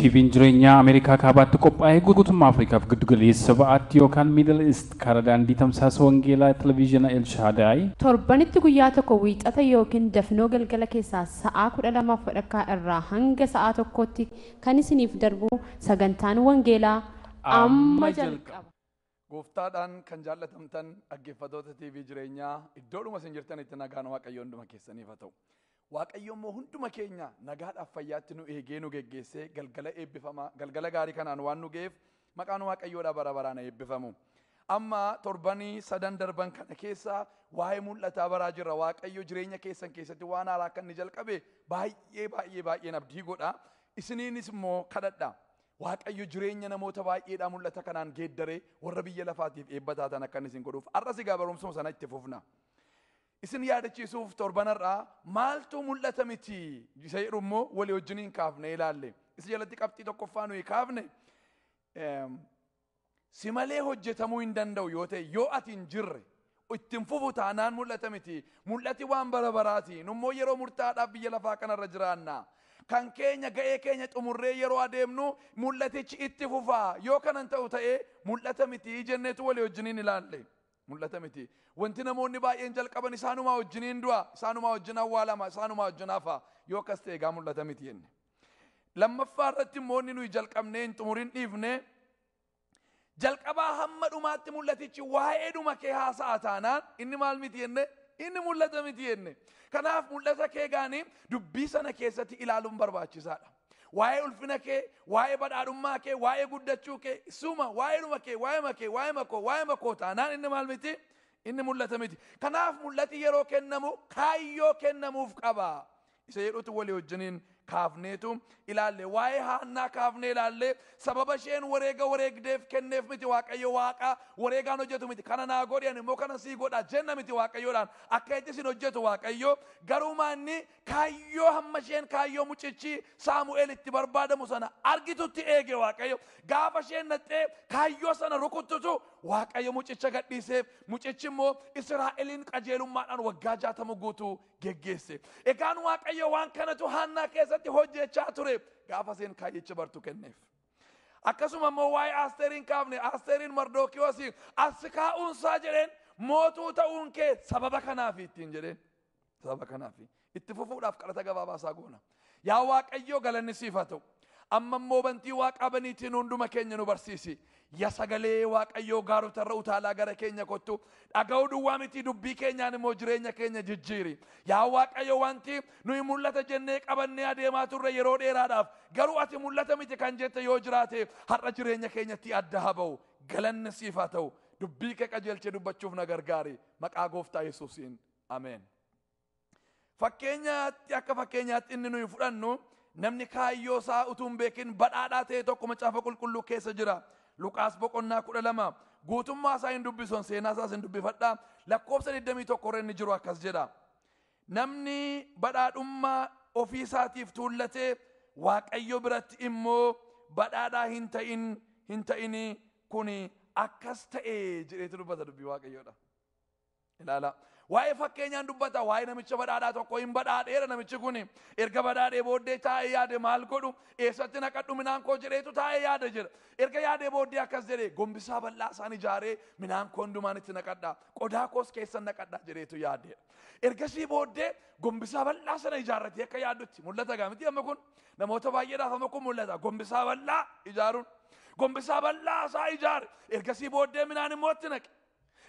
TV'n jireenyaa Ameerikaa kaabaatti qophaa'ee guutummaa Afrikaaf giddu galeessa ba'aatti yookaan Middle East karaa daandii tamsaasa wangeelaa televezyiina Elshaadaay. Torbanitti guyyaa tokko wiixata yookiin dafnoo galgala keessaa sa'aa 12:15 irraa hanga sa'aa 1tti kan isiniif darbu sagantaan wangeelaa amma jalqaba. Gooftaadhaan kan jaallatamtan dhaggeeffattoota TV jireenyaa iddoodhuma isin jirtanitti nagaan Waaqayyoo hunduma keessaniif haa ta'u. Waaqayyo immoo hunduma keenya nagaadhaaf fayyaatti nu eegee nu geggeessee galgala eebbifamaa galgala gaarii kanaan waan nu ga'eef maqaan Waaqayyoodhaa bara baraan eebbifamu. Amma torbanii sadan darban kana keessa waa'ee mul'ataa baraa jirra. Waaqayyo jireenya keessan keessatti waan haaraa akka inni jalqabe baay'ee baay'ee baay'een abdii godha. Isiniinis immoo kadhadha. Waaqayyo jireenya namoota baay'eedhaa mul'ata kanaan geeddaree warra biyya lafaatiif eebba taatan akka inni isin godhuuf. Har'as egaa barumsuma sana itti fufna. Isin yaadachiisuuf torbanarraa maaltu mul'ata miti isa jedhu immoo walii wajjiniin kaafne ilaalle. Isa jalatti qabxii tokkoffaa nuyi kaafne si malee hojjetamuu hin danda'u yoo ta'e yoo ati hin jirre ittiin fufu taanaan mul'ata miti. Mul'ati waan bara baraati. Nummoo yeroo murtaa'aadhaaf biyya lafaa kanarra jiraanna. Kan keenya ga'ee keenya xumurree yeroo adeemnu mul'atichi itti fufaa. Yoo kanan ta'u ta'ee mul'ata miti jenneetu walii wajjiniin ilaalle. Mul'ata miti. Wanti namoonni baay'een jalqaban isaanumaa wajjiniin du'a, isaanumaa wajjin awwaalama, isaanumaa wajjin hafa. Yoo akkas ta'e egaa mul'ata miti jenne. Lammaffaa irratti immoo inni nuyi jalqabnee hin xumurin dhiifne jalqabaa hamma dhumaatti mul'atichi waa'ee dhuma kee haasa'a taanaan inni maal miti jenne? Inni mul'ata miti jenne. Kanaaf mul'ata kee gaanii dubbii sana keessatti ilaaluun barbaachisaadha. Waa'ee ulfina kee, waa'ee badhaadhummaa kee, waa'ee guddachuu kee, suma waa'ee dhuma kee, waa'ee makee, waa'ee makoo, waa'ee makoo taanaan inni maal miti? Inni mul'ata miti. Kanaaf mul'ati yeroo kennamu kaayyoo kennamuuf qaba. Isa jedhutu walii wajjiniin kaafneetu ilaalle. Waa'ee Haannaa kaafnee ilaalle. Sababa isheen wareega wareegdeef kenneef miti Waaqayyo Waaqa wareegaan hojjetu miti. Kana naa godhi ani immoo kana sii godha jenna miti Waaqayyoodhaan. Akka itti isin hojjetu Waaqayyo garuu maanni kaayyoo hamma isheen kaayyoo mucichi Saamu'eel itti barbaadamu sana argitutti eege Waaqayyo. Gaafa isheen naqxee kaayyoo sana rukuttutu Waaqayyo mucicha gadhiiseef. Mucichi immoo Israa'eliin qajeelummaadhaan waggaa 60 guutuu geggeesse. Egaan Waaqayyo waan kanatu Haannaa keessatti hojjechaa ture gaafa isheen kaayyicha bartu kenneef. Akkasuma immoo waa'ee Asteeriin kaafne. Asteeriin Mardookiyoos as kaa'uunsaa jedheen mootuu ta'uun kee sababa kanaafi ittiin jedheen. Sababa kanaafi. Itti fufuudhaaf kadhata gabaabaa isaa goona. Yaa Waaqayyo galanni siif haa ta'u. Amma immoo bantii Waaqaa baniitiin hunduma keenya nu barsiisi. Ya sagalee Waaqayyoo gaarotarra utaalaa gara keenya kottu. Dhaga'uu duwwaa miti dubbii keenyaan immoo jireenya keenya jijjiiri. Yaa Waaqayyo wanti nuyi mul'ata jennee qabannee adeemaa turre yeroo dheeraadhaaf garuu ati mul'ata miti kan jette yoo jiraate har'a jireenya keenyatti adda haa ba'u. Galanni siif haa ta'u. Dubbii kee qajeelchee dubbachuuf na gargaari. Maqaa Gooftaa Yesuusiin. Ameen. Fakkeenyaatti akka fakkeenyaatti inni nuyi fudhannu namni kaayyoo isaa utuu hin beekin badhaadhaa ta'e tokko macaafa qulqulluu keessa jira. Luqaas boqonnaa 12 guutummaa isaa hin dubbison seenaa isaas hin dubbifadha. Lakkoofsa 21 irra inni jiru akkas jedha. Namni badhaadhummaa ofii isaatiif tuullatee Waaqayyo biratti immoo badhaadhaa hin ta'ini kuni akkas ta'e jedheetu dubbata dubbii Waaqayyoodha. Ilaala. Waa'ee fakkeenyaan dubbata. Waa'ee namicha badhaadhaa tokko hin badhaadheera namichi kuni. Erga badhaadhee booddee taa'ee yaade maal godhu? Eessatti naqadhu minaan koo jedheetu taa'ee yaada jedha. Erga yaadee booddee akkas jedhee gombisaa bal'aa isaan ijaaree minaan koo hundumaan itti naqadha. Qodaa koos keessan naqadha jedheetu yaade. Ergasii booddee gombisaa bal'aa sana ijaarratee akka yaadutti mul'ata gaa miti amma kun namoota baay'eedhaaf amma kun mul'ata. Gombisaa bal'aa ijaaruun. Gombisaa bal'aa isaa ijaare. Ergasii booddee minaan immoo itti naqe.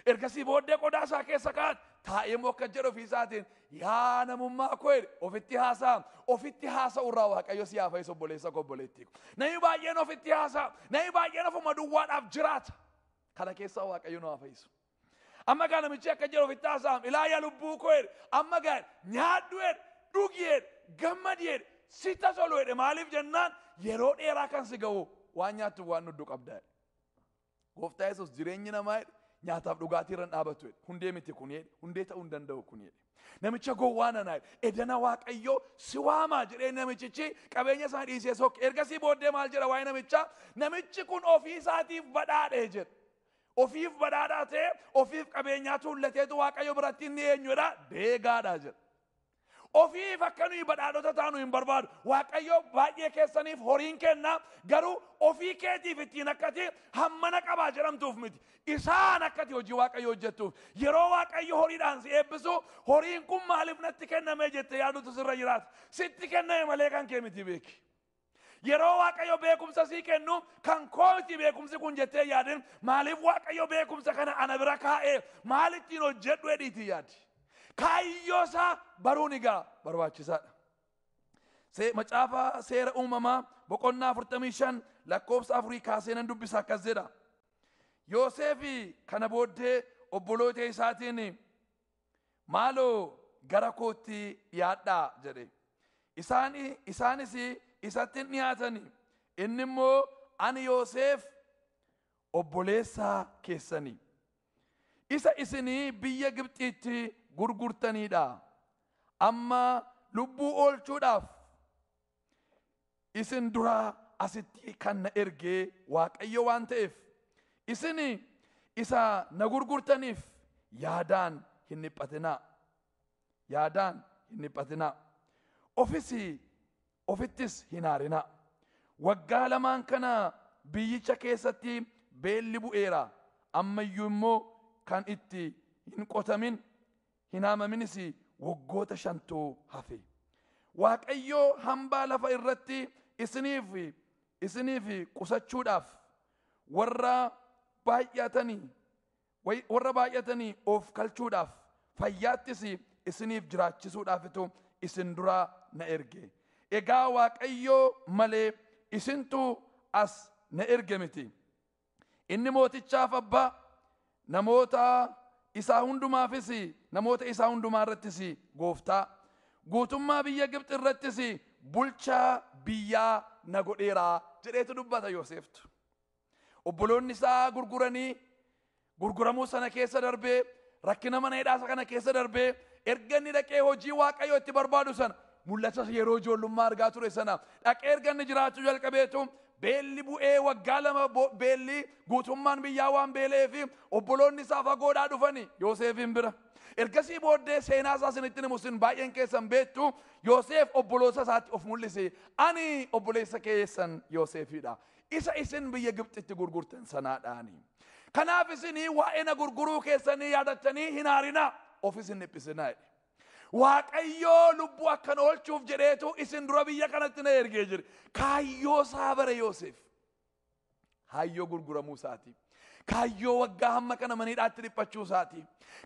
Ergasii booddee qodaa isaa keessa kaa'an taa'ee immoo akka jedhu ofii isaatiin yaa namummaa koo jedhe ofitti haasa'a. Ofitti haasa'u irraa Waaqayyo si haa fayyisu obboleessa koo obboleettii koo. Namni baay'een ofitti haasa'a. Namni baay'een ofuma duwwaadhaaf jiraata. Kana keessaa Waaqayyo nu haa fayyisu. Amma gaa namichi akka jedhu ofitti haasa'a. Ilaa yaa lubbuu koo jedhe. Amma gaa nyaadhu jedhe, dhugi jedhe, gammadi jedhe, si tolu jedhe. Maaliif jennaan yeroo dheeraa kan si ga'u waan nyaattu waan dhugdu qabda jedhe. Gooftaa Yesuus jireenyi namaa jedhe nyaataaf dhugaatii irra dhaabatu jedhe. Hundee miti kun jedhe, hundee ta'uu hin danda'u kun jedhe. Namicha gowwaa nanaa jedhe, edana Waaqayyoo si waamaa jedhee namichichi qabeenya isaa dhiisee sokke. Ergasii booddee maal jedha waa'ee namichaa? Namichi kun ofii isaatiif badhaadhe jedhe. Ofiif badhaadhaa ta'e ofiif qabeenyaa tuullateetu Waaqayyo biratti inni eenyudha? Deegaadha jedha. Ofiif akka nuyi badhaadhota taanu hin barbaadu. Waaqayyo baay'ee keessaniif horiin kenna, garuu ofii keetiif ittiin akkati hammana qabaa jedhamtuuf miti. Isaan akkati hojii Waaqayyo hojjettuuf. Yeroo Waaqayyo horiidhaan si eebbisu, horiin kun maaliif natti kenname jettee yaadutu sirra jiraata. Sitti kenname malee kan kee miti beeki. Yeroo Waaqayyo beekumsa sii kennu, kan koo miti beekumsi kun jettee yaadin, maaliif Waaqayyo beekumsa kana ana bira kaa'ee maal ittiin hojjedhu jedhiitii yaadi. Kaayyoo isaa baruun egaa barbaachisaadha. Macaafa seera uumamaa boqonnaa 45 lakkoofsa 4 kaasee nan dubbisa akkas jedha. Yoosefi kana booddee obboloota isaatiin maaloo gara kootti dhiyaadhaa jedhe. Isaanis isatti hin dhiyaatani. Inni immoo ani Yoosef obboleessa keessanii isa isinii biyya Gibxiitti gurgurtaniidha. Amma lubbuu oolchuudhaaf isin duraa asitti kan na ergee Waaqayyo waan ta'eef isin isa na gurgurtaniif yaadaan hin dhiphatinaa. Yaadaan hin dhiphatinaa. Ofittis hin aarinaa. Waggaa lamaan kana biyyicha keessatti beelli bu'eera. Ammayyuu immoo kan itti hin qotamin hin haamaminis waggoota 5 hafe. Waaqayyo hambaa lafa irratti isiniif qusachuudhaaf warra baay'atanii of kalchuudhaaf fayyaattis isiniif jiraachisuudhaafitu isin duraa na erge. Egaa Waaqayyo malee isintu as na erge miti. Inni mootichaaf abbaa, namoota isaa hundumaafis, namoota isaa hundumaa irrattis gooftaa, guutummaa biyya Gibxi irrattis bulchaa biyyaa na godheera jedheetu dubbata Yooseftu. Obboloonni isaa gurguranii gurguramuu sana keessa darbee, rakkina mana hidhaa kana keessa darbee, erga inni dhaqee hojii Waaqayyo itti barbaadu sana, mul'ata yeroo ijoollummaa argaa ture sana dhaqee erga inni jiraachuu jalqabeetu beelli bu'ee waggaa 2 beelli guutummaan biyyaa waan beela'ee fi obboloonni isaa fagoodhaa dhufanii Yoosefin bira. Ergasii booddee seenaa isaa isinitti himu isin baay'een keessan beektu. Yoosef obboloota isaatti of mul'ise. Ani obboleessa keessan Yoosefidha. Isa isin biyya Gibxitti gurgurtan sanaadhaani. Kanaaf isinii waa'ee na gurguruu keessanii yaadattanii hin aarinaa, of isin dhiphisinaa jedhe. Waaqayyoo lubbuu akkan oolchuuf jedheetu isin dura biyya kanatti na ergee jira. Kaayyoo isaa bare Yoosef. Kaayyoo gurguramuu isaati. Kaayyoo waggaa hamma kana mana hidhaatti dhiphachuu isaati.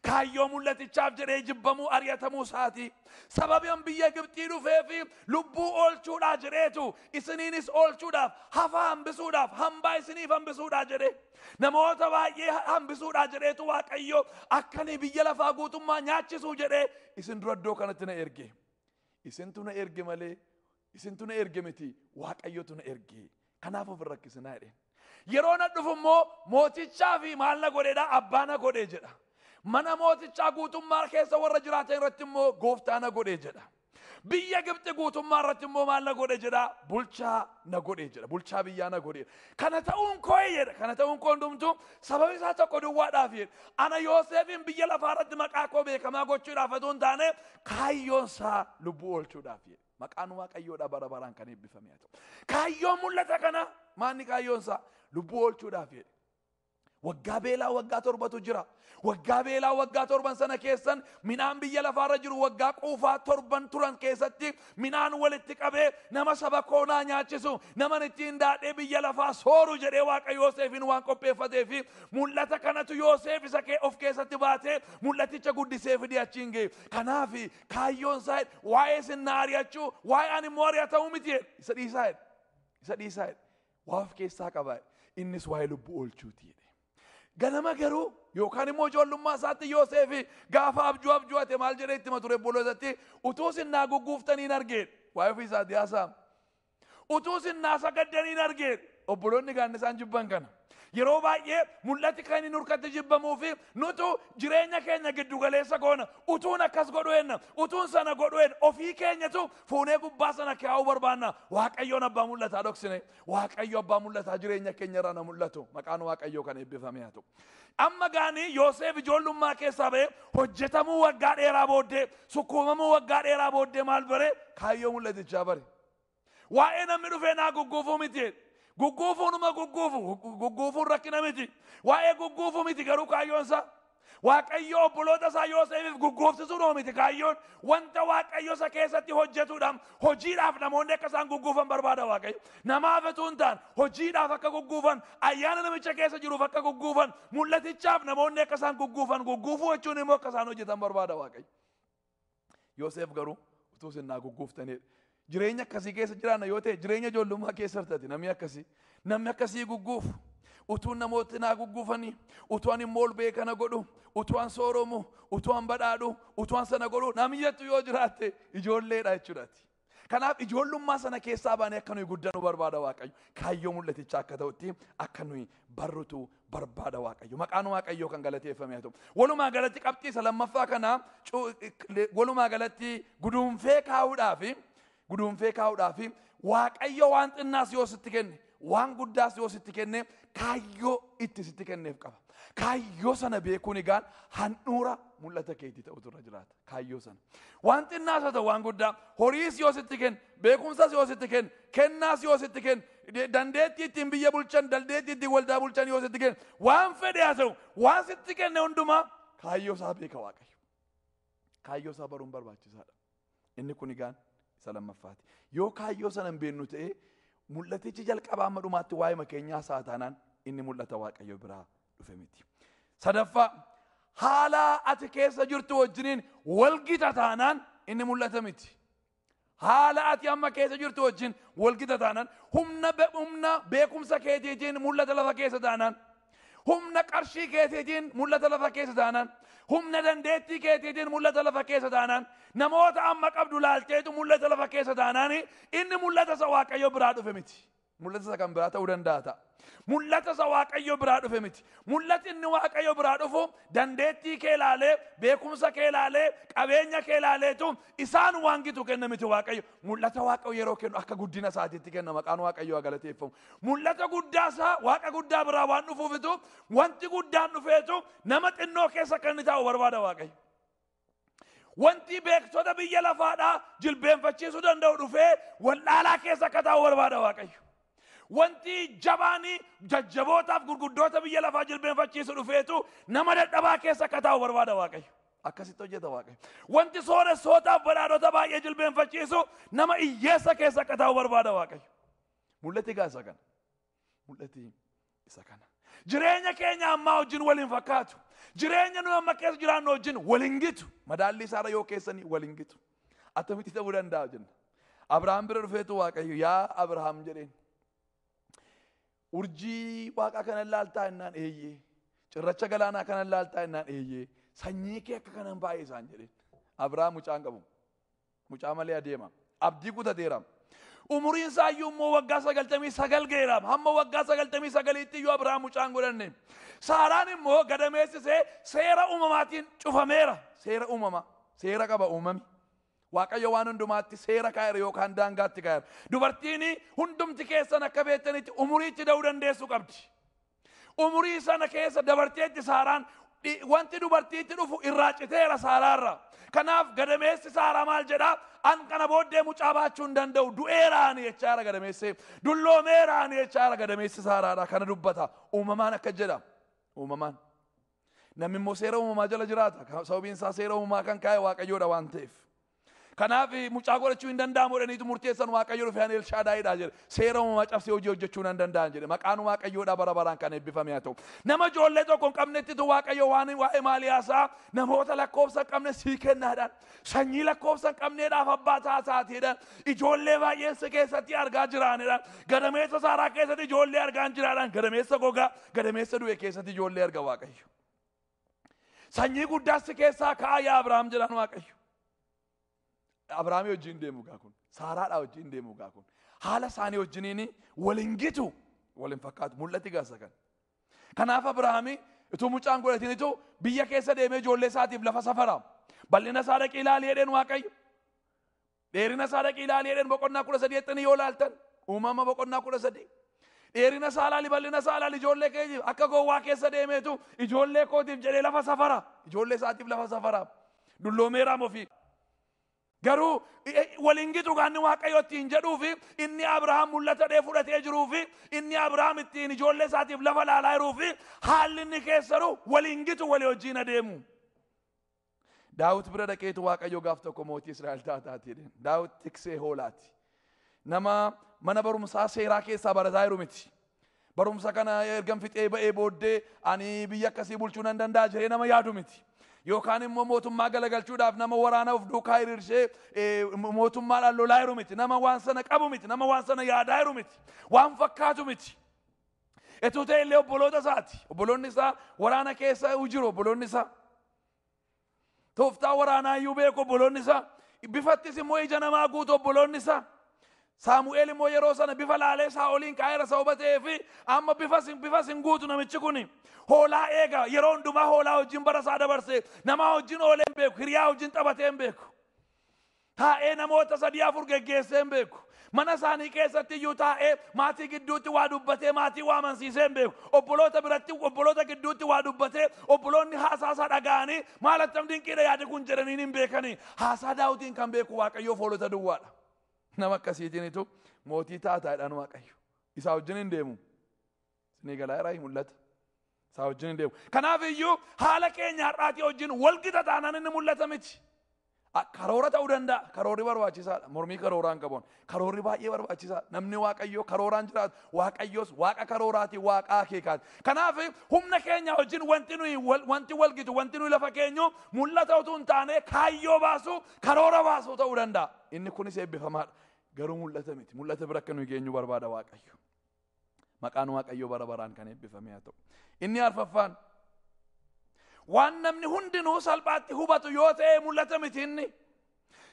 Kaayyoo mul'atichaaf jedhee jibbamuu ari'atamuu isaati. Sababiin biyya Gibxii dhufee fi lubbuu oolchuudhaa jedheetu isiniinis oolchuudhaaf, hafa hambisuudhaaf, hambaa isiniif hambisuudhaa jedhee, namoota baay'ee hambisuudhaa jedheetu Waaqayyo akkanii biyya lafaa guutummaa nyaachisuu jedhee isin dura iddoo kanatti na erge. Isintu na erge malee isintu na erge miti, Waaqayyotu na erge. Kanaaf of hin rakkisinaa jedheen. Yeroo na dhufu immoo mootichaa fi maal na godheedha? Abbaa na godhee jedha. Mana mootichaa guutummaa keessa warra jiraatan irratti immoo gooftaa na godhee jedha. Biyya Gibxi guutummaa irratti immoo maal na godhe jedha? Bulchaa na godhee jedha. Bulchaa biyyaa na godhee. Kana ta'uun koo jedha. Kana ta'uun koo hundumtuu sababi isaa tokko duwwaadhaaf jedha. Ana Yoosefin biyya lafaa irratti maqaa koo beekamaa gochuudhaaf otoo hin taane kaayyoon isaa lubbuu oolchuudhaaf jedha. Maqaan Waaqayyoodha bara baraan kan eebbifame haa ta'u. Kaayyoon mul'ata kana maanni kaayyoon isaa lubbuu oolchuudhaaf jedhe. Waggaa beelaa waggaa 7tu jira. Waggaa beelaa waggaa 7 sana keessan midhaan biyya lafaarra jiru waggaa quufaa 7 turan keessatti midhaan walitti qabee nama saba koonaa nyaachisu, nama ittiin daadhee biyya lafaa sooru jedhee Waaqa Yoosefin waan qopheeffatee fi mul'ata kanatu Yoosef isa of keessatti baatee mul'aticha guddisee fidee achiin ga'e. Kanaaf kaayyoon isaa waa'ee isin na ari'achuu, waa'ee ani immoo ari'atamuu miti jedhe. Isa dhiisaa jedhe. Isa dhiisaa jedhe. Waa of keessaa qaba jedhe. Innis waa'ee lubbuu oolchuuti jedhe. Ganama garuu yookaan immoo ijoollummaa isaatti Yoosef gaafa abjuu abju'ate maal jedhee itti hima ture obbolootatti? Utuu isin naa gugguuftanii hin argeen. Waa'ee ofii isaatti haasa'a. Utuu isin naa sagaddanii hin argeen. Obboloonni gaanni isaan jibban kana. Yeroo baay'ee mul'ati kan inni nurkatti jibbamuu fi nutu jireenya keenya giddu galeessa goona. Utuun akkas godhu henna, utuun sana godhu henna, ofii keenyatu fuunee gubbaa sana kaa'uu barbaanna. Waaqayyoon abbaa mul'ataa dhoksine, Waaqayyo abbaa mul'ataa jireenya keenya irraa na mul'atu. Maqaan Waaqayyoo kan eebbifame haa ta'u. Amma gaanii Yoosef ijoollummaa keessaa ba'ee hojjetamuu waggaa dheeraa booddee, sukkuumamuu waggaa dheeraa booddee maal bare? Kaayyoo mul'atichaa bare. Waa'ee namni dhufee naa gugguufuu miti. Gugguufuunuma gugguufu, gugguufuun rakkina miti. Waa'ee gugguufuu miti garuu kaayyoon isaa. Waaqayyo obboloota isaa Yoosefiif gugguufsisuudhoo miti kaayyoon. Wanta Waaqayyo isa keessatti hojjetuudhaan hojiidhaaf namoonni akka isaan gugguufan barbaada Waaqayyo. Namaaf utuu hin taane hojiidhaaf akka gugguufan, ayyaana namicha keessa jiruuf akka gugguufan, mul'atichaaf namoonni akka isaan gugguufan, gugguufuu jechuun immoo akka isaan hojjetan barbaada Waaqayyo. Yoosef garuu utuu isin naa gugguuftanidha. Jireenya akkasii keessa jiraanna yoo ta'e jireenya ijoollummaa keessa jirtati namni akkasii. Namni akkasii gugguufu. Utuu namooti naa gugguufanii, utuu ani immoo ol ba'ee kana godhu, utuu an sooromu, utuu an badhaadhu, utuu an sana godhu, namni jettu yoo jiraatte ijoolleedha jechuudhaati. Kanaaf ijoollummaa sana keessaa baanee akka nuyi guddannu barbaada Waaqayyo. Kaayyoo mul'atichaa akka ta'utti akka nuyi barrutu barbaada Waaqayyo. Maqaan Waaqayyoo kan galateeffame haa ta'u. Walumaa galatti qabxii isa lammaffaa kana walumaa galatti guduunfee kaa'uudhaafi Waaqayyo waan xinnaas yoo sitti kenne, waan guddaas yoo sitti kenne, kaayyoo itti sitti kenneef qaba. Kaayyoo sana beekuun egaan handhuura mul'ata keetii ta'utu irra jiraata. Kaayyoo sana. Waan xinnaas haa ta'u waan guddaa, horiis yoo sitti kenne, beekumsas yoo sitti kenne, kennaas yoo sitti kenne, dandeettii ittiin biyya bulchan, dandeettii ittiin waldaa bulchan yoo sitti kenne, waan fedhe haa ta'u, waan sitti kenne hundumaa kaayyoo isaa beeka Waaqayyo. Kaayyoo isaa baruun barbaachisaadha. Inni kun egaan isa lammaffaati. Yoo kaayyoo sana hin beeknu ta'e mul'atichi jalqabaa amma dhumaatti waa'ee keenyaa isaa taanaan inni mul'ata Waaqayyo biraa dhufe miti. Sadaffaa, haala ati keessa jirtu wajjiniin walgita taanaan inni mul'ata miti. Haala ati amma keessa jirtu wajjin walgita taanaan, humna beekumsa keetiitiin mul'ata lafa keessa taanaan, humna qarshii keetiitiin mul'ata lafa keessa taanaan, humna dandeettii keetiitiin mul'ata lafa keessa taanaan, namoota amma qabdu laalteetu mul'ata lafa keessa taanaan inni mul'ata isa Waaqayyo biraa dhufe miti. Mul'ata isa kan biraa ta'uu danda'a ta'a. Mul'ata isa Waaqayyo biraa dhufe miti. Mul'ati inni Waaqayyo biraa dhufu dandeettii kee laalee, beekumsa kee laalee, qabeenya kee laaleetu isaan waan gitu kenna miti Waaqayyo. Mul'ata Waaqayyo yeroo kennu akka guddina isaatiitti kenna. Maqaan Waaqayyoo haa galateeffamu. Mul'ata guddaa isaa Waaqa guddaa biraa waan dhufuufitu wanti guddaan dhufeetu nama xinnoo keessa akka inni taa'u barbaada Waaqayyo. Wanti beektota biyya lafaadhaa jilbeenfachiisuu danda'u dhufee wallaalaa keessa akka taa'u barbaada Waaqayyo. Wanti jabaanii jajjabootaaf gurguddoota biyya lafaa jilbeenfachiisu dhufeetu nama dadhabaa keessa akka taa'u barbaada Waaqayyo. Akkasitti hojjeta Waaqayyo. Wanti sooressootaaf badhaadhota baay'ee jilbeenfachiisu nama hiyyeessa keessa akka taa'u barbaada Waaqayyo. Mul'ati egaa isa kana. Mul'ati isa kana. Jireenya keenya ammaa wajjin waliin fakkaatu. Jireenya nuyi amma keessa jiraannu wajjin waliin gitu. Madaalli isaarra yoo keessanii waliin gitu. Attamitti ta'uu danda'a jenna. Abrahaam bira dhufeetu Waaqayyo yaa Abrahaam jedheen. Urjii waaqa kana laaltaa jennaan eeyyee. Cirracha galaanaa kana laaltaa jennaan eeyyee. Sanyii kee akka kanan baay'ee isaan jedheen. Abrahaam mucaan qabu. Mucaa malee adeema. Abdii kutateera. Umuriin isaa iyyuu immoo waggaa 99 ga'eera. Hamma waggaa 99tti iyyuu Abrahaam mucaan godhanne. Saaraan immoo gadameessisee seera uumamaatiin cufameera. Seera uumamaa. Seera qaba uumami. Waaqayyo waan hundumaatti seera kaa'eera yookaan daangaatti kaa'eera. Dubartiin hundumti keessan akka beektanitti umuriitti da'uu dandeessu qabdi. Umurii sana keessa dabarteetti Saaraan wanti dubartiitti dhufu irraa citeera Saaraarra. Kanaaf gadameessi Saaraa maal jedhaa? An kana booddee mucaa baachuu hin danda'u, du'eeraani jechaara gadameessee, dulloomeeraani jechaara gadameessi Saaraadha. Kana dubbata. Uumamaan akka jedha. Uumamaan. Namni immoo seera uumamaa jala jiraata. Sababiin isaa seera uumamaa kan kaa'e Waaqayyoodha waan ta'eef. Kanaaf mucaa godhachuu hin danda'amu jedhaniitu murteessan Waaqayyo dhufee ani Elshaadaayidha jedhe. Seera uumamaa cabsee hojii hojjechuu nan danda'an jedhe. Maqaan Waaqayyoodha bara baraan kan eebbifame haa ta'u. Nama ijoollee tokko hin qabnettitu Waaqayyo waan waa'ee maalii haasa'a? Namoota lakkoofsa hin qabne sii kennaadhaan, sanyii lakkoofsa hin qabneedhaaf abbaa taasaatiidhaan, ijoollee baay'een si keessatti argaa jiraanidhaan, gadameessa Saaraa keessatti ijoollee argaa jiraadhaan, gadameessa gogaa, gadameessa du'e keessatti ijoollee arga Waaqayyo. Sanyii guddaas si keessaa ka'a yaa Abrahaam jedhaan Waaqayyo. Abrahaamii wajjin deemu gaa kun, Saaraadhaa wajjin deemu gaa kun, haala isaanii wajjiniin waliin gitu, waliin fakkaatu. Mul'ati gaa isa kana. Kanaaf Abrahaami utuu mucaan godhatinitu biyya keessa deemee ijoollee isaatiif lafa safara. Bal'ina isaa dhaqii ilaali jedheen Waaqayyo. Dheerina isaa dhaqii ilaali jedheen boqonnaa 13 jettanii yoo ilaaltan uumama boqonnaa 13. Dheerina isaa ilaali, bal'ina isaa ilaali, ijoollee keetiif akka gowwaa keessa deemeetu ijoollee kootiif jedhee lafa safara. Ijoollee isaatiif lafa safara. Dulloomeeraam ofii. Garuu waliin gitu gaanni Waaqayyo ittiin jedhuu fi inni Abrahaam mul'ata dhee fudhatee jiruu fi inni Abrahaam ittiin ijoollee isaatiif lafa laalaa jiruu fi haalli inni keessa jiru waliin gitu walii wajjin adeemu. Daawit bira dhaqeetu Waaqayyo gaaf tokko mootii Israa'el taataati jedheen. Daawit tiksee hoolaati. Nama mana barumsaa seeraa keessaa barataa jiru miti. Barumsa kana ergan fixee ba'ee booddee ani biyya akkasii bulchuu nan danda'a jedhee nama yaadu miti. Yookaan immoo mootummaa galagalchuudhaaf nama waraana of duukaa hiriirsee mootummaadhaan lolaa jiru miti. Nama waan sana qabu miti. Nama waan sana yaadaa jiru miti. Waan fakkaatu miti. Etuu ta'e illee obboloota isaati. Obboloonni isaa waraana keessa jiru obboloonni isaa. Tooftaa waraanaa iyyuu beeku obboloonni isaa. Bifattis immoo ija namaa guutu obboloonni isaa. Saamu'eel immoo yeroo sana bifa laalee Saa'oliin kaa'eera sababa ta'eef amma bifas hin guutu namichi kuni. Hoolaa eega yeroo hundumaa hoolaa wajjin bara isaa dabarse namaa wajjin oolee hin beeku, hiriyaa wajjin taphatee hin beeku. Taa'ee namoota 3 4 geggeessee hin beeku. Mana isaanii keessatti iyyuu taa'ee maatii gidduutti waa dubbatee maatii waa amansiisee hin beeku. Obboloota biratti obboloota gidduutti waa dubbatee obboloonni haasaa isaa dhaga'anii maal attam dinqiidha yaadi kun jedhanii hin beekanii. Haasaa Daawitiin kan beeku Waaqayyoof hoolota duwwaadha. Nama akkasiitiinitu mootii taataadhaan Waaqayyo. Isaa wajjin hin deemu. Isinii galaa irraa hin mul'ata. Isaa wajjin hin deemu. Kanaaf iyyuu haala keenya har'aatii wajjin walqixa taanaan inni mul'ata miti. Karoora ta'uu danda'a. Karoorri barbaachisaadha. Mormii karooraan qabuun. Karoorri baay'ee barbaachisaadha. Namni Waaqayyoo karooraan jiraatu. Waaqayyoos waaqa karooraati, waaqa akeekaati. Kanaaf humna keenya wajjin wanti nuyi wanti walgitu, wanti nuyi lafa keenyu mul'ata utuu hin taane kaayyoo baasu, karoora baasuu ta'uu danda'a. Inni kunis eebbifamaadha. Garuu mul'ata miti. Mul'ata bira akka nuyi geenyu barbaada Waaqayyo. Maqaan Waaqayyoo bara baraan kan eebbifame haa ta'u. Inni arfaffaan waan namni hundinuu salphaatti hubatu yoo ta'e mul'ata miti inni.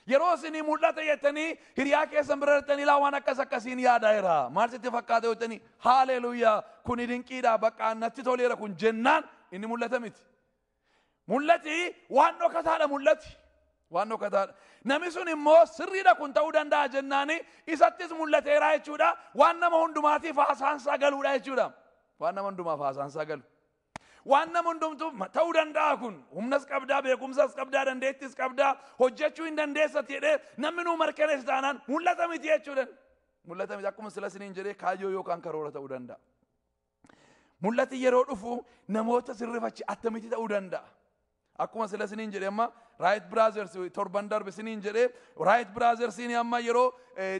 Yeroo isinii mul'ata jettanii hiriyaa keessan bira jirtanii laa waan akkas akkasiin yaadaa jira. Maal sitti fakkaata jettanii haaleluuyaa kuni dinqiidha bakka natti toleera kun jennaan inni mul'ata miti. Mul'ati waan dhokataadha mul'ati. Waan dhokataadha. Namni sun immoo sirriidha kun ta'uu danda'a jennaani isattis mul'ateera jechuudha. Waan nama hundumaatiif haasaan isaa galuudha jechuudha. Waan nama hundumaaf haasaan isaa galu. Waan nama hundumtuu ta'uu danda'a kun humnas qabdaa, beekumsas qabdaa, dandeettis qabdaa, hojjechuu hin dandeessa jedhee namni nuu mirkaneessa taanaan mul'ata miti jechuudha. Mul'ata miti akkuma sila isiniin jedhee kaayyoo yookaan karoora ta'uu danda'a. Mul'ati yeroo dhufu namoota sirrifachi attamitti ta'uu danda'a. Akkuma sila isiniin jedhee amma Wright Brothers torban darbe isiniin jedhee Wright Brothers amma yeroo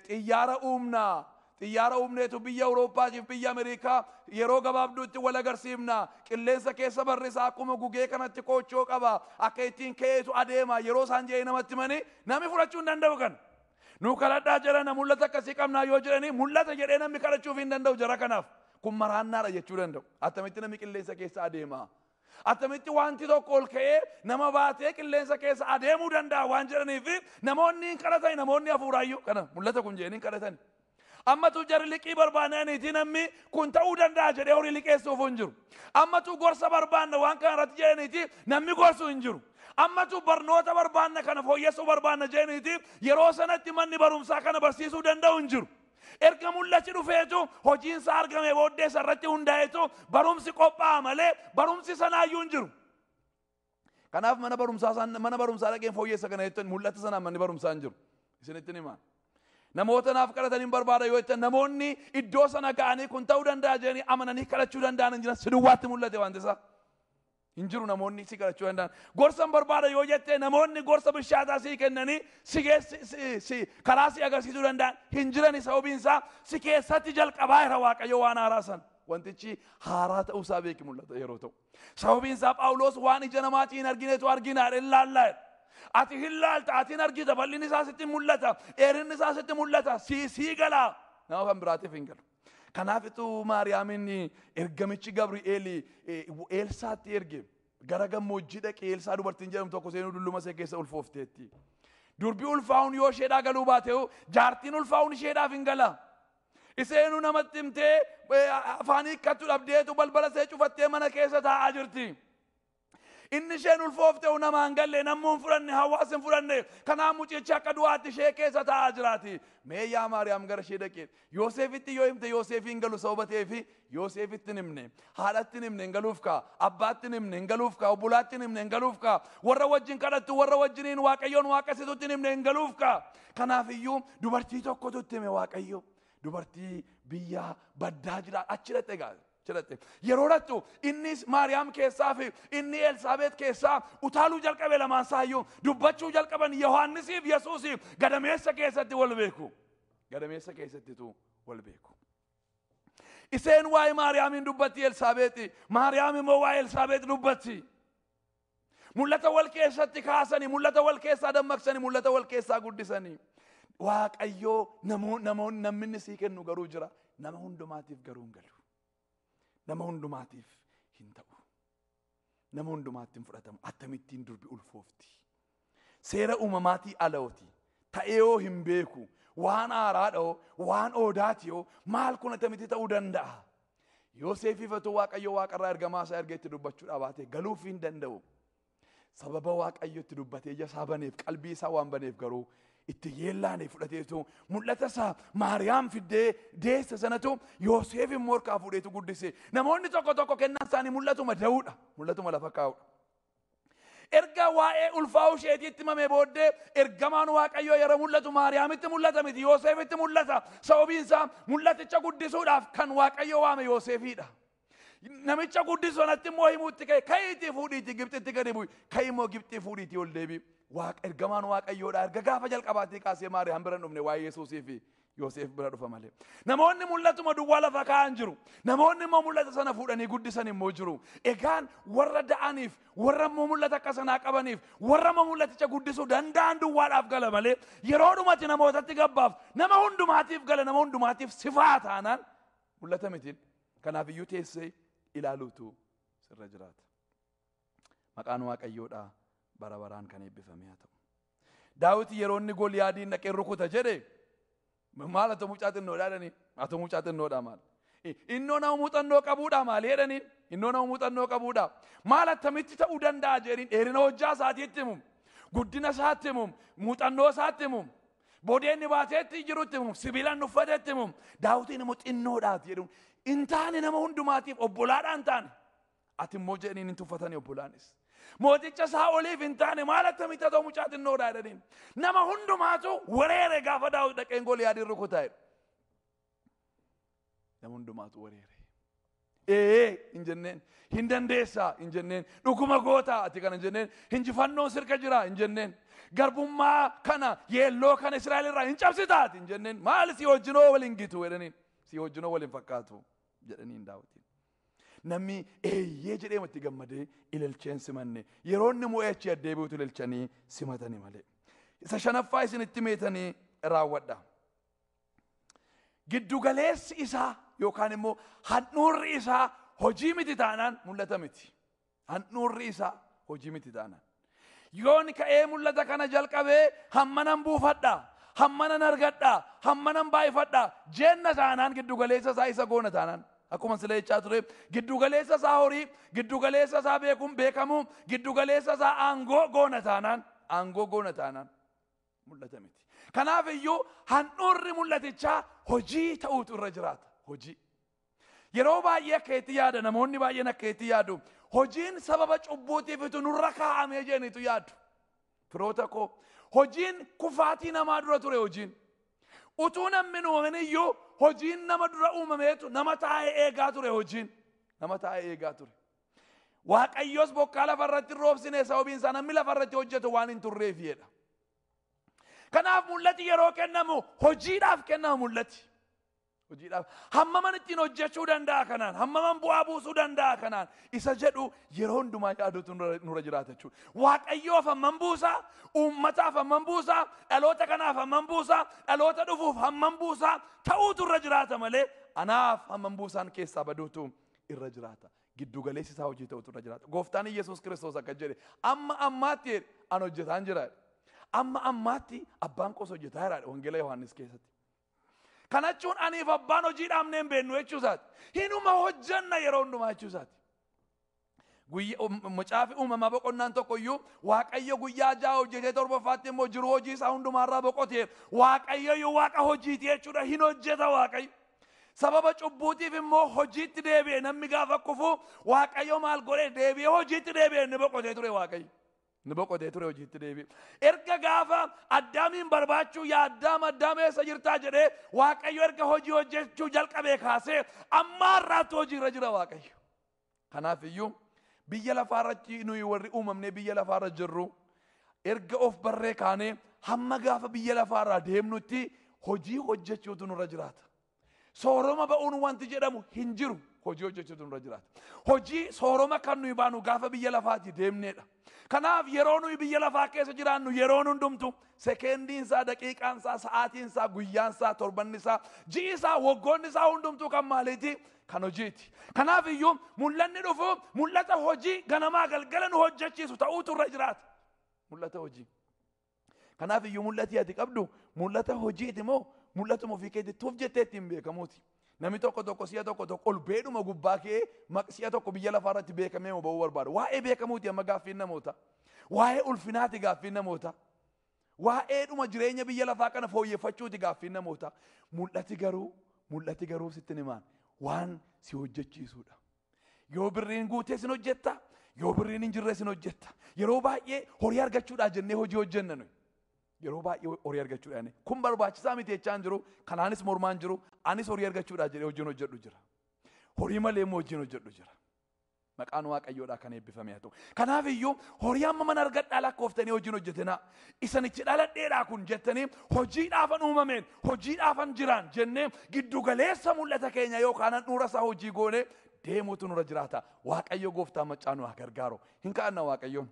xiyyaara uumnaa. Xiyyaara uumneetu biyya Awurooppaatiif biyya Ameerikaa yeroo gabaabduutti wal agarsiifna. Qilleensa keessa barrisaa akkuma gugee kanatti koochoo qaba. Akka ittiin ka'eetu adeema. Yeroo isaan jedhee namatti himanii namni fudhachuu hin danda'u kana. Nu kadhadhaa jedhana mul'ata akkasii qabnaa yoo jedhanii mul'ata jedhee namni kadhachuuf hin danda'u jara kanaaf. Kun maraannaadha jechuu danda'u. Attamitti namni qilleensa keessa adeema. Attamitti wanti tokko ol ka'ee nama baatee qilleensa keessa adeemuu danda'a waan jedhaniif namoonni hin kadhatan, namoonni hafuuraayyuu kana mul'ata kun jedhanii hin kadhatan. Ammatu jarri liqii barbaadaniiti namni kun ta'uu danda'a jedhee horii liqeessuuf hin jiru. Ammatu gorsa barbaanna waan kana irratti jedhaniiti namni gorsu hin jiru. Ammatu barnoota barbaanna kana fooyyessuu barbaanna jedhaniiti yeroo sanatti manni barumsaa kana barsiisuu danda'u hin jiru. Erga mul'achi dhufeetu hojiinsa argame booddee irratti hundaa'eetu barumsi qophaa'a malee barumsi sanaayyuu hin jiru. Kanaaf mana barumsaa mana barumsaa dhaqeen fooyyessa kana jettan mul'ata sanaan manni barumsaa hin jiru. Isinitti himaa. Namoota naaf kadhatan hin barbaada yoo jettan namoonni iddoo sana ga'anii kun ta'uu danda'a jedhanii amananii kadhachuu danda'an hin jiran. Si duwwaatti mul'ate wanti isaa. Hin jiru namoonni si kadhachuu danda'an. Gorsa hin barbaada yoo jette namoonni gorsa bishaataa sii kennanii si karaa si agarsiisuu danda'an hin jirani. Sababiin isaa si keessatti jalqabaa jira Waaqayyo waan haaraa sana. Wantichi haaraa ta'uusaa beeki mul'ata yeroo ta'u. Sababiin isaa Phaawulos waan ija namaatiin hin arginetu argina jedhee laallaa jedha. Ati hin laalta, ati hin argita, bal'inni isaa sitti mul'ata, dheerinni isaa sitti mul'ata, sii gala. Nama kan biraatiif hin galu. Kanaafitu Maariyaamin ergamichi Gabri'eel Eelsaatti erge. Gara gammoojjii dhaqee Eelsaa dubartiin jedhamu tokko seenuu dulluma ishee keessa ulfoofteetti. Durbi ulfaa'uun yoo isheedhaa galuu baate jaartiin ulfaa'uun isheedhaaf hin gala. Iseenuu namatti himtee afaan hiikkattu dhabdeetu balbala see cufattee mana keessa taa'aa jirti. Inni isheen ulfoofte namaan galle, namni hin fudhanne, hawaasni hin fudhanne, kanaaf mucichi akka du'aatti ishee keessa taa'aa jiraati. Mee yaa Maariyaam gara ishee dhaqee Yoosefitti yoo himte Yoosefiin hin galu sababa ta'eef Yoosefitti hin himne, haadhatti hin himne hin galuuf kaa, abbaatti hin himne hin galuuf kaa, obbolaatti hin himne hin galuuf kaa, warra wajjin kadhattu warra wajjiniin Waaqayyoon waaqessitutti hin himne hin galuuf kaa. Kanaaf iyyuu dubartii tokkotu itti hime Waaqayyo. Dubartii biyya baddaa jira achi dhaqxe gaa. Yeroo dhattu innis Maariyaam keessaa fi inni Elsaabeet keessaa utaaluu jalqabe lamaan isaayyuu dubbachuu jalqaban. Yohaannisiif Yesuusiif gadameessa keessatti wal beeku. Gadameessa keessattitu wal beeku. Iseen waa'ee Maariyaamiin dubbatti Elsaabeeti. Maariyaam immoo waa'ee Elsaabeet dubbatti. Mul'ata wal keessatti kaasanii, mul'ata wal keessaa dammaqsanii, mul'ata wal keessaa guddisanii. Waaqayyoo namoonni namni sii kennu garuu jira. Nama hundumaatiif garuu hin galu. Nama hundumaatiif hin ta'u. Nama hundumaatti hin fudhatamu. Akkamittiin durbi ulfoofti? Seera uumamaatii alaooti. Ta'eeyoo hin beeku. Waan haaraadhoo, waan oodaatiyoo, maal kun akkamitti ta'uu danda'a? Yoosefiif otoo Waaqayyo waaqarraa ergamaa isaa ergee itti dubbachuu dhabaate galuuf hin danda'u. Sababa Waaqayyo itti dubbatee ija isaa baneef, qalbii isaa waan baneef garuu itti yeellaane fudhateetu mul'ata isaa Maariyaam fiddee deesse sanatu Yoosef immoo harkaa fuudheetu guddise. Namoonni tokko tokko kennaan isaanii mul'atuma da'uudha, mul'atuma lafa kaa'uudha. Erga waa'ee ulfaa'uu isheetiitti himamee booddee ergamaan Waaqayyoo yeroo mul'atu Maariyaamitti mul'ata miti, Yoosefitti mul'ata. Sababiin isaa mul'aticha guddisuudhaaf kan Waaqayyo waame Yoosefiidha. Namicha guddisu sanatti immoo himuutti ka'e, ka'iitii fuudhiitii Gibxitti gadi bu'i, ka'i immoo Gibxii fuudhiitii ol deebi'i. Ergamaan Waaqayyoodha. Erga gaafa jalqabaatii kaasee Maariyaam bira hin dhufne, waa'ee Yesuusii fi Yoosef bira dhufa malee. Namoonni mul'atuma duwwaa lafa kaa'an jiru. Namoonni immoo mul'ata sana fuudhanii guddisan immoo jiru. Egaan warra da'aniif, warra immoo mul'ata akka sanaa qabaniif, warra immoo mul'aticha guddisuu danda'an duwwaadhaaf gala malee yeroo dhumatti namootatti gabbaaf, nama hundumaatiif gala, nama hundumaatiif sifaa taanaan mul'ata mitiin. Kanaaf iyyuu teessee ilaaluutu sirra jiraata. Maqaan Waaqayyoodhaa bara baraan kan eebbifame haa ta'u. Daawit yeroo inni Goliyaadiin dhaqee rukuta jedhe maal atoo mucaa xinnoodhaa jedhanii, atoo mucaa xinnoodhaa maal? Innoo nama muuxannoo qabuudhaa maal jedhaniin, innoo nama muuxannoo qabuudhaa maal attamitti ta'uu danda'a jedhaniin. Dheerina hojjaa isaatiitti himu, guddina isaatti himu, muuxannoo isaatti himu, boodeenni baateetti jirutti himu, sibiilaan uffateetti himu. Daawitiin immoo xinnoodhaati jedhuun hin taane, nama hundumaatiif obbolaadhaan taane ati immoo jedhaniin hin tuffatanii obbolaanis. Mooticha Saa'oliif hin taane, maal attamitti ta'u mucaa xinnoodhaa jedhaniin. Nama hundumaatu wareere gaafa Daawit dhaqeen Goliyaadiin rukutaa jedhu. Nama hundumaatu wareere. Ee hin jenneen, hin dandeessaa hin jenneen, dhuguma gootaa ati kana hin jenneen, hinjifannoon sirka jira hin jenneen, garbummaa kana yeelloo kana Israa'el irraa hin cabsitaati hin jenneen, maal si wajjinoo waliin gitu jedhaniin, si wajjinoo waliin fakkaatu jedhaniin Daawitiin. Namni eeyyee jedhee itti gammadee ililcheen simanne, yeroo inni mo'ee achi addeebi'utu ililchanii simatanii malee. Isa shanaffaa isinitti meetanii raawwadha. Giddugaleessi isaa yookaan immoo handhuurri isaa hojii miti taanaan mul'ata miti. Handhuurri isaa hojii miti taanaan. Yoon ka'ee mul'ata kana jalqabee hammanan buufadha, hammanan argadha, hammanan baay'ifadha jenna taanaan giddugaleessa isaa isa goona taanaan. Akkuma sila jechaa ture, giddugaleessa isaa horii, giddugaleessa isaa beekuun beekamu, giddugaleessa isaa aangoo goona taanaan, aangoo goona taanaan mul'ata miti. Kanaaf iyyuu handhuurri mul'atichaa hojii ta'uutu irra jiraata. Hojii. Yeroo baay'ee akka itti yaada, namoonni baay'een akka itti yaadu, hojiin sababa cubbuutiifitu nurra kaa'amee jedhaniitu yaadu. Firoota koo, hojiin kufaatii namaa dura ture hojiin. Utuu namni hin uumamin iyyuu hojiin nama dura uumameetu nama taa'ee eegaa ture hojiin. Nama taa'ee eegaa ture. Waaqayyos bokkaa lafarratti roobsine sababiin isaa namni lafarratti hojjetu waan hin turreef jedha. Kanaaf mul'ati yeroo kennamu hojiidhaaf kennama mul'ati. Hojiidhaaf hammaman ittiin hojjechuu danda'a kanaan, hammaman bu'aa buusuu danda'a kanaan isa jedhu yeroo hundumaa yaaduutu nurra jiraata jechuudha. Waaqayyoof hammam buusaa, uummataaf hammam buusaa, dhaloota kanaaf hammam buusaa, dhaloota dhufuuf hammam buusaa ta'uutu irra jiraata malee anaaf hammam buusaan keessaa baduutu irra jiraata. Giddugaleessi isaa hojii ta'uutu irra jiraata. Gooftaan Yesuus Kiristoos akka jedhe amma ammaatti jedhe an hojjetaan jira. Amma ammaatti abbaan koos hojjetaa jira Wangeela Yohaannis keessatti. Kana jechuun aniif abbaan hojii dhaabnee hin beeknu jechuu isaati. Hinuma hojjanna yeroo hundumaa jechuu isaati. Macaafi uumamaa boqonnaan tokko iyyuu Waaqayyo guyyaa 6 hojjetee 7ffaatti immoo jiru hojii isaa hundumaarraa boqotee Waaqayyo iyyuu waaqa hojiiti jechuudha. Hin hojjeta Waaqayyo. Sababa cubbuutiif immoo hojiitti deebi'e namni gaafa kufu Waaqayyo maal godhe deebi'ee hojiitti deebi'e inni boqotee ture Waaqayyo. Inni boqotee ture hojiitti deebi'e. Erga gaafa Addaamiin barbaachuu yaa Addaam Addaam eessa jirtaa jedhee Waaqayyo erga hojii hojjechuu jalqabee kaasee amma har'aatti hojiirra jira Waaqayyo. Kanaaf iyyuu biyya lafaarratti nuyi warri uumamnee biyya lafaarra jirru erga of barree kaanee hamma gaafa biyya lafaarraa deemnutti hojii hojjechuutu nurra jiraata. Sooroma ba'uun wanti jedhamu hin jiru. Hojii hojjechuutu nurra jiraata. Hojii sooroma kan nuyi baanu gaafa biyya lafaatti deemneedha. Kanaaf yeroo nuyi biyya lafaa keessa jiraannu yeroon hundumtu sekendiin isaa, daqiiqaan isaa, sa'aatiin isaa, guyyaan isaa, torbanni isaa, ji'i isaa, waggoonni isaa hundumtuu kan maaliiti? Kan hojiiti. Kanaaf iyyuu mul'anni dhufu mul'ata hojii ganamaa galgala nu hojjechiisu ta'uutu irra jiraata. Mul'ata hojii. Kanaaf iyyuu mul'ati ati qabdu mul'ata hojiiti moo mul'atuma ofii keetti tuuf jettee ittiin beekamuuti. Namni tokko tokko si'a tokko tokko ol beedhuma gubbaa kee si'a tokko biyya lafaarratti beekamee moo ba'uu barbaada. Waa'ee beekamuuti amma gaaffiin namoota. Waa'ee ulfinaati gaaffiin namoota. Waa'ee dhuma jireenya biyya lafaa kana fooyyeffachuuti gaaffiin namoota. Mul'ati garuu sitti himaan waan si hojjechiisuudha. Yoo birriin guutee sin hojjetta, yoo birriin hin jirre sin hojjetta. Yeroo baay'ee horii argachuudhaa jennee hojii hojjenna nuyi. Yeroo baay'ee horii argachuudhaan kun barbaachisaa miti jechaa hin jiru, kanaanis mormaa hin jiru, anis horii argachuudhaa jedhee hojiin hojjedhu jira. Horii malee immoo hojiin hojjedhu jira. Maqaan Waaqayyoodhaa kan eebbifame haa ta'u. Kanaaf iyyuu horii amma mana argadhaa lakkooftanii hojiin hojjetinaa. Isanichi dhaladheedhaa kun jettanii hojiidhaafan uumameen, hojiidhaafan jiraan jennee giddu galeessa mul'ata keenya yookaan handhuura isaa hojii goonee deemuutu nurra jiraata. Waaqayyo gooftaa maccaa nu haa gargaaru. Hin ka'anna Waaqayyoon.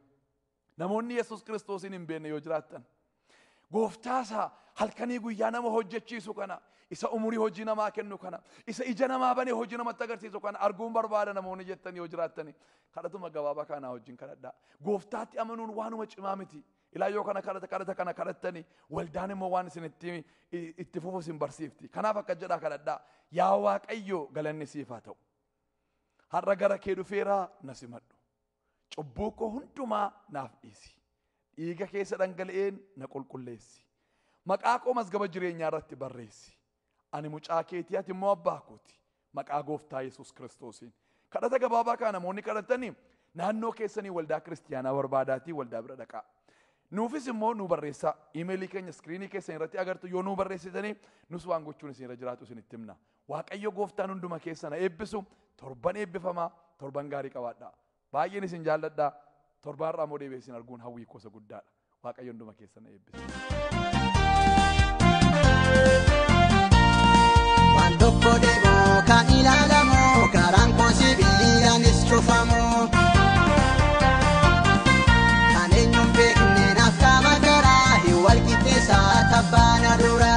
Namoonni Yesuus Kiristoosiin hin beekne yoo jiraattan gooftaasaa halkanii guyyaa nama hojjechiisu kana, isa umurii hojii namaa kennu kana, isa ija namaa banee hojii namatti agarsiisu kana arguun barbaada namoonni jettanii yoo jiraattani kadhatuma gabaabaa kanaa wajjin kadhadhaa. Gooftaatti amanuun waanuma cimaa miti. Ilaa yoo kana kadhata kana kadhattani waldaan immoo waan isin itti fufu isin barsiifti. Kanaaf akka jedhaa kadhadhaa. Yaa Waaqayyo galanni siif haa ta'u. Har'a gara kee dhufeeraa na simadhu. Cubbuu koo hundumaa naaf dhiisi. Dhiiga keessa dhangala'een na qulqulleessi. Maqaa koo mazgaba jireenyaa irratti barreessi. Ani mucaa keetii, ati immoo abbaa kooti. Maqaa gooftaa Yesuus Kiristoosiin. Kadhata gabaabaa kana namoonni kadhatanii naannoo keessanii waldaa kiristiyaanaa barbaadaatii waldaa bira dhaqaa. Nuufis immoo nu barreessaa. Iimeelii keenya iskiriinii keessan irratti agartu yoo nu barreessitanii nus waan gochuun isin irra jiraatu isinitti himna. Waaqayyo gooftaan hunduma keessan eebbisu. Torban eebbifamaa, torban gaarii qabaadhaa. Baay'een isin jaalladhaa. Torban har'aa immoo deebi'ee isin arguun hawwii gosa guddaadha. Waaqayyo hunduma keessan eebbisu. Waan tokko deemu kan ilaalamu karaan koo sibiilaanis cufamu. Kan eenyuun beekne naaf qaama garaa hin wal qixxeessaa tabbaana dura.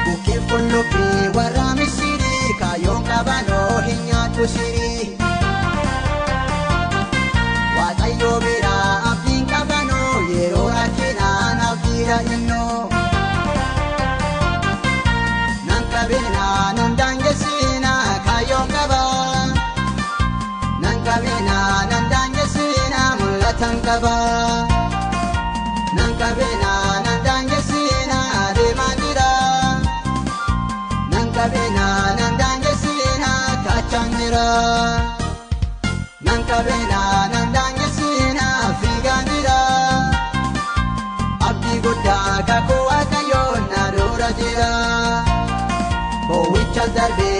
Bukkeen qullubbii warra Misirii kaayyoon qabanoo hin nyaatu sirii. Waaqayyo biraa abdiin qabanoo yeroo rakkinaan abdiidha innoo. Nan qabeenaa nan daangessinaa kaayyoon qabaa. Nan qabeenaa nan daangessinaa mul'atan qabaa. Nan qabeenaa nan daangessinaa deemaa jira. Nan qabeenaa nan daangessinaa kaachaan jira. Nan qabeenaa nan daangessinaa fiigaan jira. Abdii guddaa kakuu Waaqayyoon na dura jira. Boo'icha darbee.